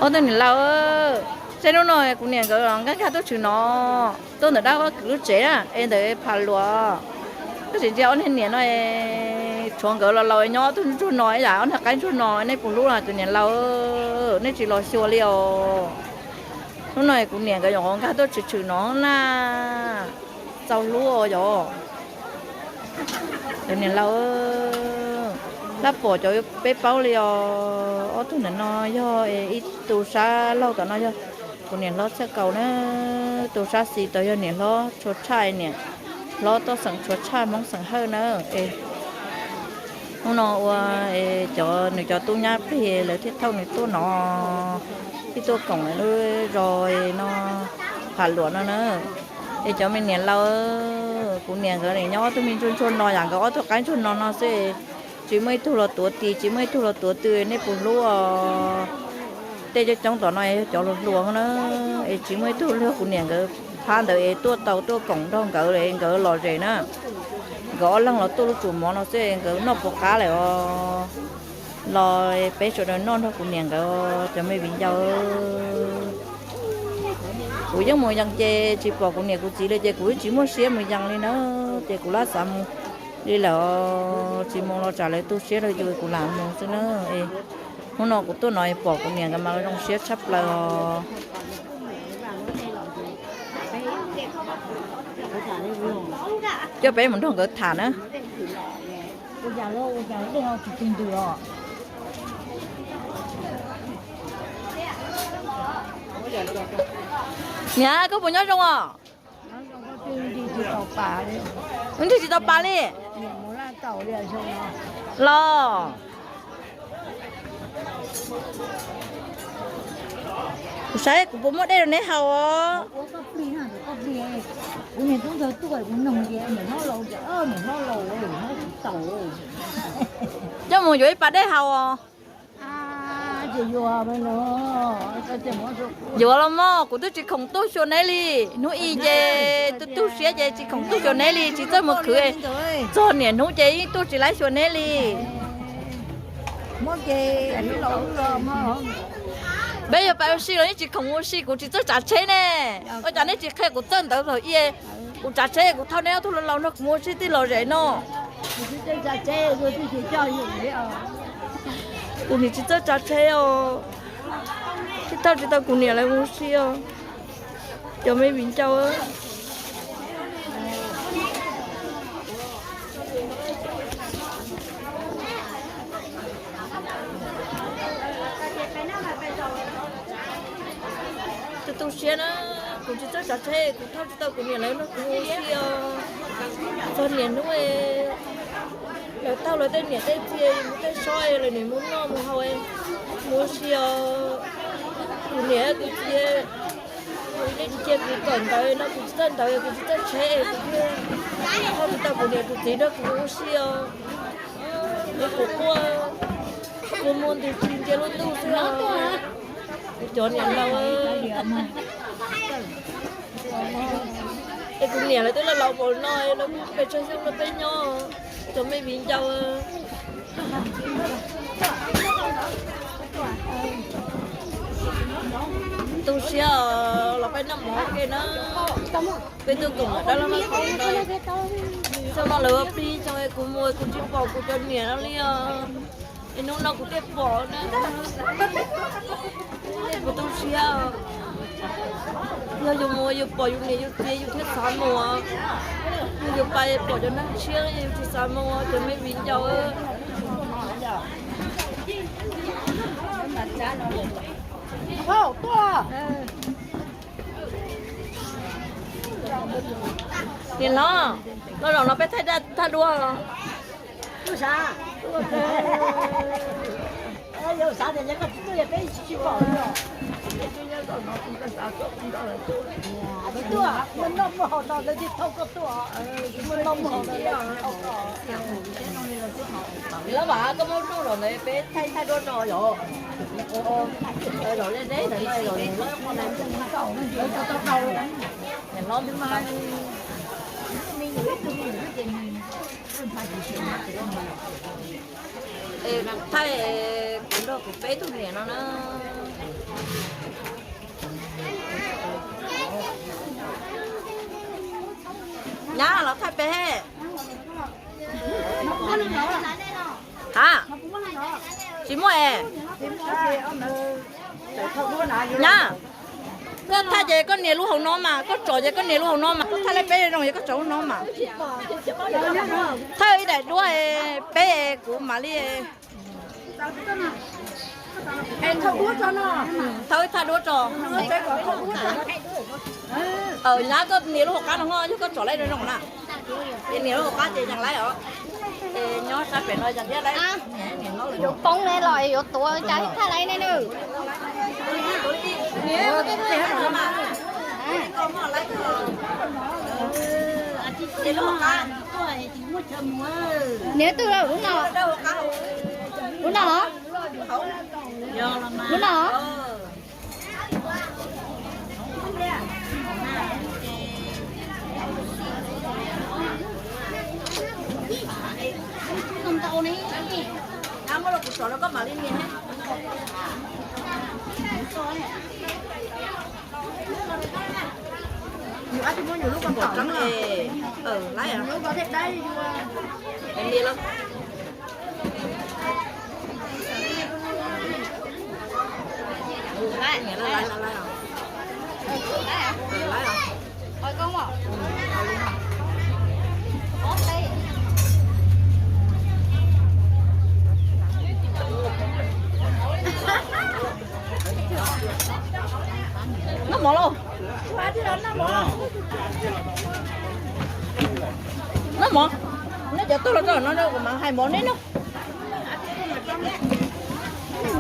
Ob tug niam laus, seb hnub no kuv niam nkawd nkag nkag tuaj tshwm no, tuaj ntawm dab vab kwv lub tsev na, es ntawm Pham Luam. Tab sis ntsia ob niag niam no, tshuav nkawd los laus nyob ob tug ntsuag no ib yam ob niag qaib ntsuag no, nej puas hlub los tus niam laus, nej tsis los xyuas li os. Hnub no kuv niam nkawd yuav nkag tuaj tshwm tshwm no na. Txaus hlub os yog. Cov niam laus, lab pom cov peb paub li os. Ob tug ntawm no yog ib tug sab laug tom no yog kuv niam hlob Txhiaj Kaus na, tus sab xis tod yog niam hlob Tshua Tshaj, niam hlob Tob Xeem Tshua Tshaj Hmoob xeem Hawj na. Es hnub no ua cov nws cov tub nyab plig lawv thiaj thauj nws tuaj no, thiaj tuaj koom lub zos no, Pham Luam no na. Es cov me niam laus, kuv niam nkawd nim nyob ob tug me ntsuag ntsuag no yam nkawd ob tug qaib ntsuag no no xwb, tsis muaj ib tug los tuav tis, tsis muaj ib tug los tuav tw, nej puas hlub os? Tej coob coob tom no yog cov hluas hluas na, es tsis muaj ib tug luag kuv niam nkawd phab ntawd es tuaj tau tuaj koom nrog nkawd es nkawd lom zem na. Nkawd ob leeg los tuaj lub tsuas mov no xwb nkawd noj puas qab lawm os. Los peb sawv daws noj nrog kuv niam nkawd cov me viv ncaus. Kuv yeej mus yees ces tsis pom kuv niam kuv txiv li ces kuv yeej tsis muaj siab mus yees li na, ces kuv lam xav mus li lawm, tsis mus los tsam lawv tu siab rau yus kuv lam mus xwb na. Hnub no kuv tuaj no pom kuv niam nkawd mas zoo siab tshaj plaws os. Coj peb mus nrog nkawd tham na. Niam, koj puas nyob zoo os? Nrig tsis tau pas li. Los, kuv saib kuv puas muab dej rau neb haus os. Coj mus yuav ib pas dej haus os. Yuav los mog, kuv twb tsis khoom tuaj xyuas neb li. Hnub i ces tu tu siab ces tsis khoom tuaj xyuas neb li, tsis txawj mus khwv. Txog niam hnub ces yeej tuaj tsis laib xyuas neb li. Peb yog pab ua si los yeej tsis khoom ua si, kuv tsis txawj tsav tsheb ne. Ua cas neb tsis qhia kuv txawj ntawd thaum i? Kuv tsav tsheb kuv thauj neb ob tug laus laus nrog kuv mus ua si tij los zem no. Kuv nim tsis txawj tsav tsheb os, tsis thauj tsis tau kuv niam lawv mus ua si os. Cov me viv ncaus, tu tu siab na, kuv tsis txawj tsav tsheb, kuv thauj tsis tau kuv niam lawv nrog kuv mus ua si os. Txog niam hnub lawv taug lawv tej niam tej txiv mus tej sob, lawv nim mus noj mus haus, mus ua si os. Kuv niam kuv txiv, nej tsis cia kuv kawm ntawv no, kuv tsis txawj ntawv, kuv tsis txawj tsheb, kuv thiaj thauj tsis tau kuv niam kuv txiv nrog kuv mus ua si os. Kuv quaj, kuv mus ntws tsis ntsia lub ntuj xwb os. Kuv cov niam laus, es kuv niam lawv twb laus laus npaum no, lawv kuj pes tsawg xyoo rau peb nyob, cov me viv ncaus. Tu siab los peb noj mov ke na. Peb tuaj koom dab laug no, xyoo no lawv ua plig xyoo kuv mus kuv tsis pom kuv cov niam no li os. Es hnub no kuv thiaj pom na. Kuv tu siab. Yog yus mus yus pom yus niam yus txiv yus thiaj xav mus. Yog yus pais pom cov neeg tshiab yus tsis xav mus, cov me viv ncaus. Niam hlob, los zaum no peb thaij dab thaij duab. Lawv vam koj muab rau zaum ntawd peb thaij thaij duab no yom. Zaum deb deb ntawd no, zaum no. Thaij kuv nrog kuv peb tug niam no na. Thaij peb. Ha, tsis muaj es. Nyab, koj thaij ces koj nias lub hauv no mas, koj tsom ces koj nias lub hauv no mas, koj thaij li peb zoo es koj tsom lub no mas. Thaij ib daim duab peb kuv mam li. Thauj ib thaj duab tso. Nyab, koj nias lub hauv qab no, yog koj tsom lawm zoo zoo na. Ces nias lub hauv qab ces yeej laib os. Ces nyob sab pem no yeej thiab laib. Yuav poob ne los yuav tuav cas thaj laib ne nws. Nias twg lawm lub no? Lub no? Lub no? Noj mov lauj. Noj mov. Neb cov tuaj los rau no kuv mam hais mov neb noj.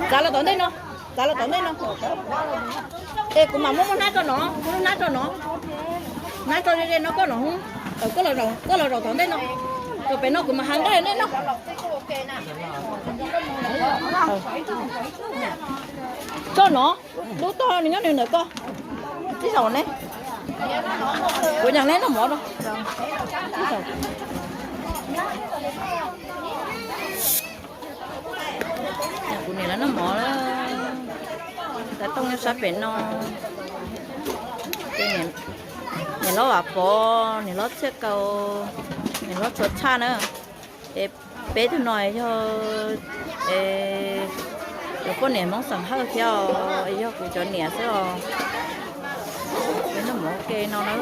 Txav los tom ntej no, txav los tom ntej no. Es kuv mam muab muab hnab rau no, muab hnab rau no. Hnab rau ze ze no koj no. Koj los zaum tom ntej no. Rau pem no kuv mam hais nqaij neb noj. Koj no, lub tog nws nyob nws ntawm koj. Tib zaum ne, kuv nyeem neb noj mov no. Kuv niam lawv noj mov lawm. Tav tooj nyob sab pem no. Niam hlob Vam Pov, niam hlob Txhiaj Kaus, niam hlob Tshua Tshaj na. Es peb tug no yog cov poj niam Hmoob xeem Hawj thiab os, yog kuv cov niam xwb os. Peb noj mov ua ke no na.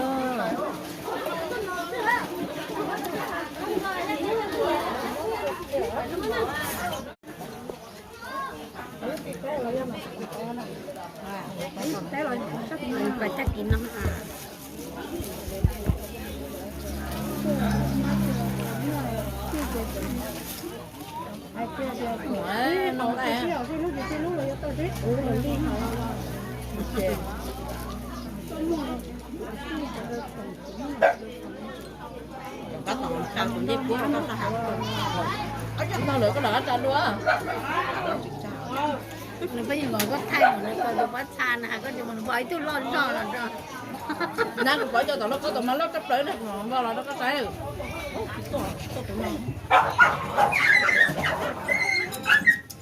Koj tom tsa kuv ncej puab rau koj sab hauv. Koj lawv koj los koj tsa dua. Nws pheej yuav kom koj thaij mus nws koj yuav pab tsa na, koj tsis mus nws pom ib tug loj zog los rau. Nab kuv pov cov tom loj koj tom mas loj tshaj plaws na, npog los rau koj saib.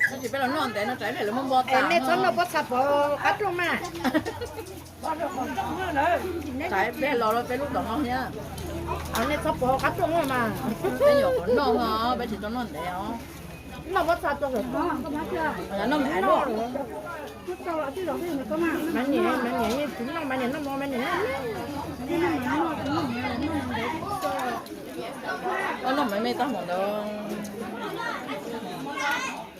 Tab sis peb los noj ntev no tsam ib pliag lawv muab npo tas. Nej txhob noj pob txha pov qab rooj mas. Tsam ib pliag los peb lub tom no thiab. Nej txhob pov qab rooj mas. Peb nyuam qhuav noj os, peb tsis tau noj ntev os. Noj pob txha tso. Noj me ais luaj. Mas niam, mas niam yeej tsis noj, mas niam noj mov mas niam noj. Koj noj me me tag npaum ntawd.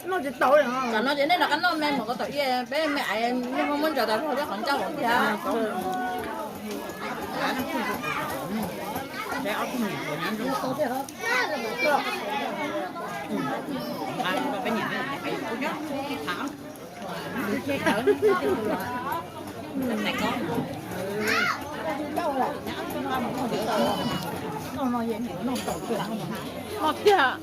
Noj tsis tau. Tam no ces nej rov qab noj me mus kom tau ib, peb me ais nej muab muab ntsaws tas zog thiab qhov ncauj thiab. Noj tiag.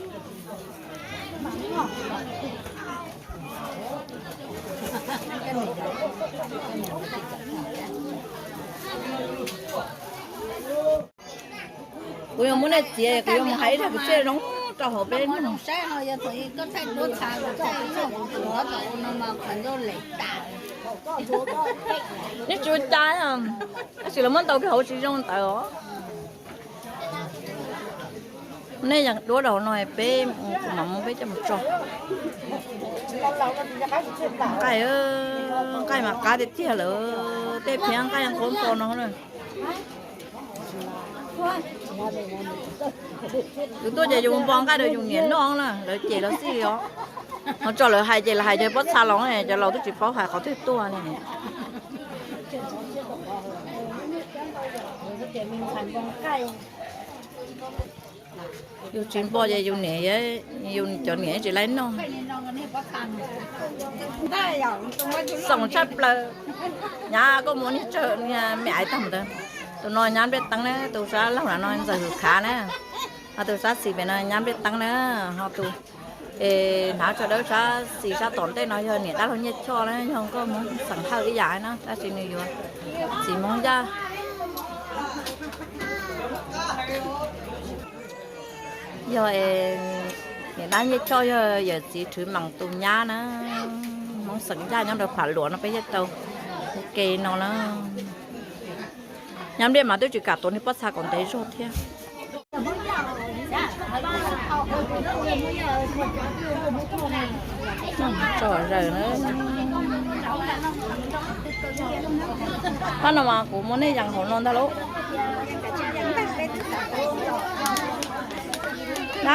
Kuv yuav muab nej txiav, kuv yuav mus hais ib zaj kwv txhiaj zoo rau hauv peb. Neb tsis ua cas, tab sis lawv muab ntaus kiag hauv tsis zoo ntawd os. Nej yeej duab rau hauv no peb, kuv mam muab peb coj mus tso. Nqaij, nqaij mas qab tiag tiag lawm, tej phiab nqaij nqhuab npo no na. Yus tuaj ces yus npo nqaij rau yus niam noj na, lawv cem los xij os. Ho tso lawv hais ces lawv hais cov pob txha los, cov laus twb tsis paub hais qhov twg tuaj li. Yus tsis npo ces yus niam, yus cov niam tsis laib noj. Xoom tshaj plaws. Nyab koj mus niag tsawg, me aiv tag ntawd. Tus no nyab npliaj teeb na, tus sab laug no ntxawm hwm khav na. Ho tus sab xis pem no nyab npliaj teeb na. Ho tus es hnav tsho dawb sab xis sab tom ntej no yog niam dab laug Nyiaj Choj na, yog nkauj Hmoob xeem Hawj ib yam na, tab sis nws yuav txiv Hmoob Yaj. Yog niam dab Nyiaj Choj yog yawm txiv Rhwv Meem tus nyab na. Hmoob xeem Yaj nyob rau Pham Luam no peb thiaj tau ua ke no na. Nyab npliaj mas twb tsis kam tuav niag pob txha kom ntev zog thiab. Tso zaws na. Pab no mas kuv muab nej yees hauv no ntag lauj. Na,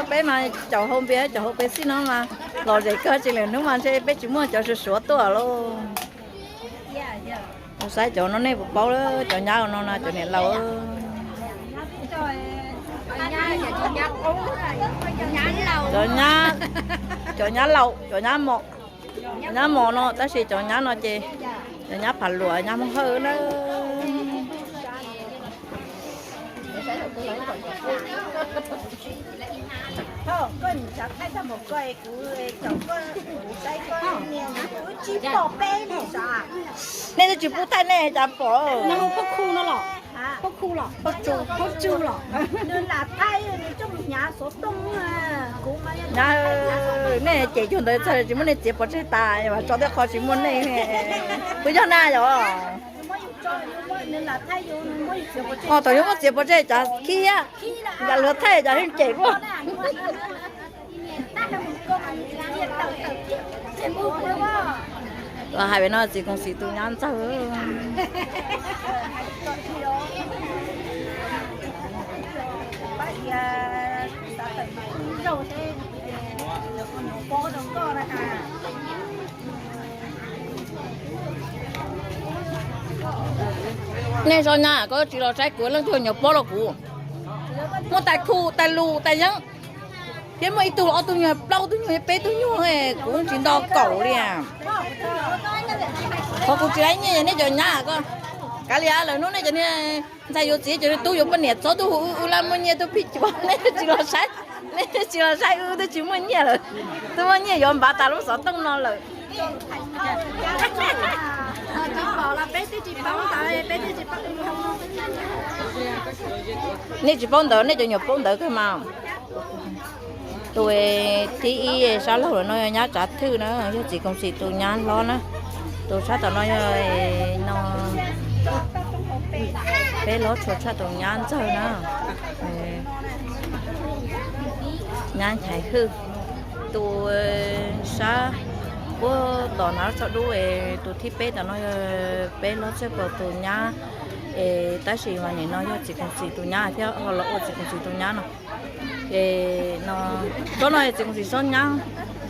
peb mas caum hau npias caum hau pes xij no mas lom zem kawg, tsis lwm hnub mas ntshe peb tsis muaj cov suav suav tuaj lauj. Mus saib cov no nej puas paub, cov nyab no na cov niam laus. Cov nyab, cov nyab laus, cov nyab mos, cov nyab mos no, tab sis cov nyab no ces cov nyab Pham Luam, nyab Hmoob Hawj na. Nej twb tsis pub thaij nej cas pom. Nej cem cuag ntawd txog tsis muaj nej txiav pov tseg tas, tso tej qho tsis muaj nej. Kuv yog na yom. Ho thaum yus muab txiav pov tseg cas khib thiab, cas luag thaij cas yeej cem luaj. Los hais pem no txiv Koom Xis tus nyab ntxawg. Nej zov nyab koj tsis los saib kuv, leej twg nyuam pob los kuv. Muaj tais khu tais lus tais yeeb, thiab muaj ib tug ob tug nyuag plaub tug nyuag peb tug nyuag, kuv tsis nto kaum li. Qhov kuv tsis laib nyiaj yog nej cov nyab ko. Kav liam lawm hnub nej cov niag ntxhais yuav txiv cov niag tub yuav poj niam txhob tuaj hu wb, wb laj muaj nyiaj tuaj phij cuav, nej tsis los saib, nej tsis los saib wb twb tsis muaj nyiaj lawm. Twb muaj nyiaj yuav npav tas lub xov tooj no lawm. Nej tsis paub ntawd, nej cov nyuam paub ntawd kawg mas. Tus thib ib sab laug no yog nyab Tsav Thwj na, yog txiv Koom Xis tus nyab hlob na. Tus sab tom no yog no, peb hlob tshua tshaj tus nyab ntxawg na, nyab Nchaiv Hwj. Tus sab puag tom hnav tsho dub, tus thib peb tom no yog peb hlob txhiaj kaus tus nyab, es tab sis mas nim no yog txiv Koom Xis tus nyab thiab ho los ua txiv Koom Xis tus nyab no. Es no, tsob no yog txiv Koom Xis tsob nyab,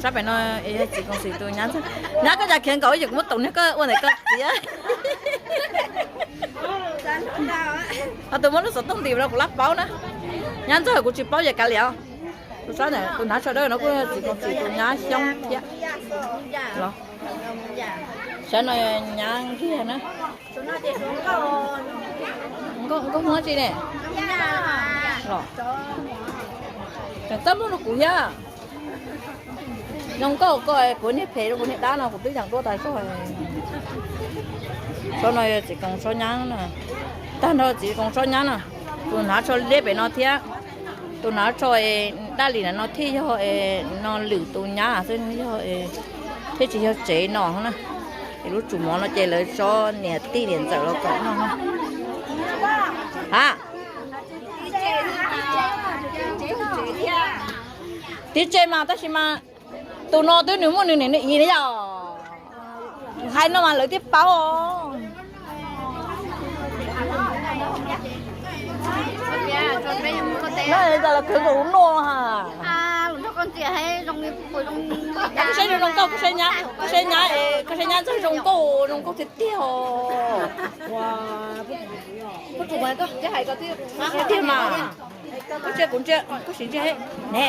sab pem no yog txiv Koom Xis tus nyab ntxawg. Nyab koj cas khiav nkaus ces kuv muab taus niag koj ua ntawm koj txiv. Ho tus muab lub xov tooj ntim no kuv lab paub na. Nyab ntxawg kuv tsis paub yog kav liam. Tus sab ntawm tus hnav tsho dawb no kuj yog txiv Koom Xis tus nyab Xyoob thiab. Sab no nyab Nkiag na. Nkauj, nkauj muab tsi ne? Los, tseem txaj muag rau kuv thiab. Zoo nkauj koj, kuv niag phem rau kuv niag dab no kuv twb yeem duab tas zog. Tsob no yog txiv Koom tsob nyab na. Tag nrho txiv Koom tsob nyab na. Tus hnav tsho liab pem no thiab. Tus hnav tsho daj li na no thiaj yog no lwm tus nyab xwb, yog thiaj tsis yog tsev no na. Es lub tsum mov no ces lawv tsob niam tij niam ntxawm los kom no. Ha, Tib tse mas tab sis mas tus no twb nws muaj nws niam nws txiv li yom. Hais no mas lawv thiaj paub. Los khwv nkaus lub no ha. Saib zoo zoo nkauj, koj saib nyab, koj saib nyab, koj saib nyab ntxawg zoo nkauj, zoo nkauj tiag tiag os. Tiag mas. Koj ntsia kuv ntsia, koj sim ntsia ne.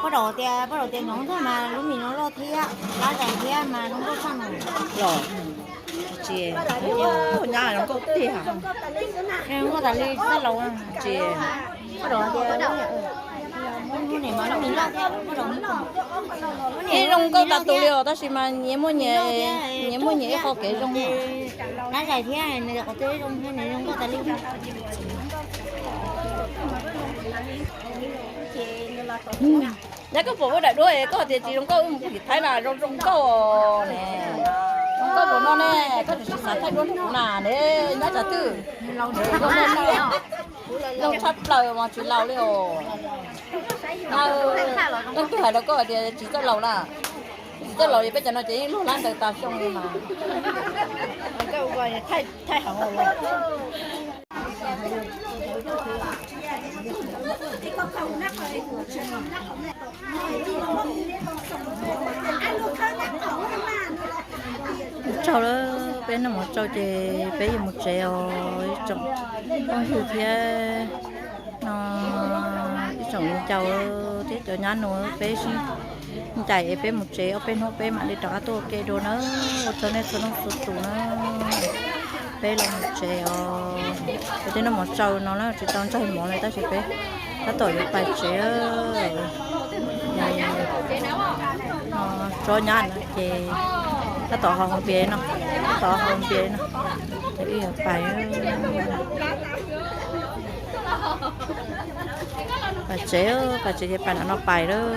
Poj rau tias, poj rau tias nyob ntag mas lub mis no loj thiab, lab zais thiab mas zoo nkauj tshaj no. Los tsis, nyab zoo nkauj tiag. Zoo nkauj tas li txoj laus. Tsis, poj rau tias ib zoo nkauj tas tus li os, tab sis mas nyias muaj nyias, nyias muaj nyias ib qho kev zoo. Lab zais thiab nws qhov twg zoo thiab nws zoo nkauj tas li. Nyab koj pom ua daim duab es koj tias tsis zoo nkauj, wb mus tim Thaib mas zoo zoo nkauj ne. Zoo nkauj npaum no ne, koj tiam sis xav thaij duab rau kuv na ne, nyab tsav twj. Zoo tshaj plaws mas tsis laus li os. Leej twg hais rau koj tias tsis txawj laus na? Tsis txawj laus li, peb cov no ces yeej luag lab ntawd tas xyoo li mas. Tsaug lawm, peb noj mov tsau ces peb yuav mus tsev os ib tsoom phooj ywg thiab no, ib tsoom viv ncaus thiab cov nyab nus, peb sib ncaim es peb mus tsev, ob peb hnub peb mam li rov qab tuaj ua ke dua nawb. Ua tsaug nej txhua leej txhua tus na. Peb los mus tsev os. Peb twb noj mov tsau no na, tsis tau ntsais mov li tab sis peb tab tom yuav pais tsev. Tsob nyab no ces tab tom haus hau npias no, tab tom haus npias no, ces wb yuav pais, pais tsev, pais tsev ces pais nram no pais lawm.